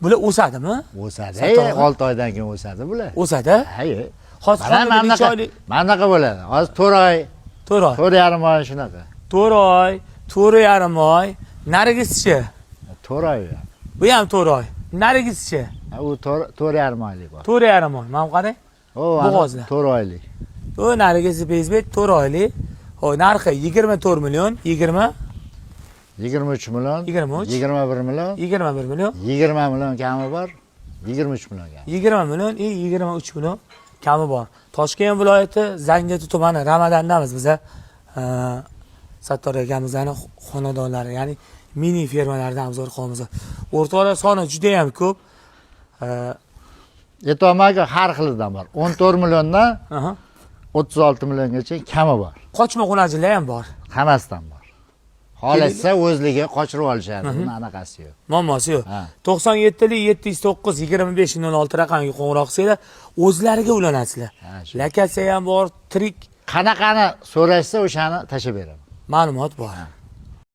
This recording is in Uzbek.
Bular o'sadimi? O'sadi. Sattor og'a? 6 oydan keyin o'sadi bular. O'sadi. Hayi. Hozir Mana xonada mana necha bunaqa, oylik? mana bunaqa bo'ladi. Hozir 4 oy, 4 oy. 4,5 oy shunaqa. 4 oy, 4,5 oy. Narigisichi? 4 oy u ham. Bu ham 4 oy. Narigisichi? Ha, u 4,5 oylik bor. 4,5 oy. Mana bu qarang. O, ana Bo'g'ozlar. 4 oylik. U narigisi bezbet 4 oylik. Xo'p, narxi 24 million, 20 23 million. 23. 21 million. 21 million. 20 million kami bor. 23 million kami. 20 million и 23 million kami bor. Toshkent viloyati Zangiota tumani Ramadandamiz biza. Sattor akamizni xonadonlari, ya'ni mini fermalaridan обзор qilamiz. O'rtoqlar soni juda ham ko'p. Aytyapman-ku, har xilidan bor. 14 milliondan 36 milliongacha kami bor. Qochma xunajinlar ham bor. Hammasidan bor. Xohlasa o'zligi qochirib olishadi. Uni anaqasi yo'q. Muammosi yo'q. Ha. 97 709 25 06 raqamiga qo'ng'iroq qilsanglar, o'zlariga ulanasizlar. Ha, shu. Lokatsiya ham bor, tirik Qanaqani so'rashsa, o'shani tashlab beraman. Ma'lumot bor.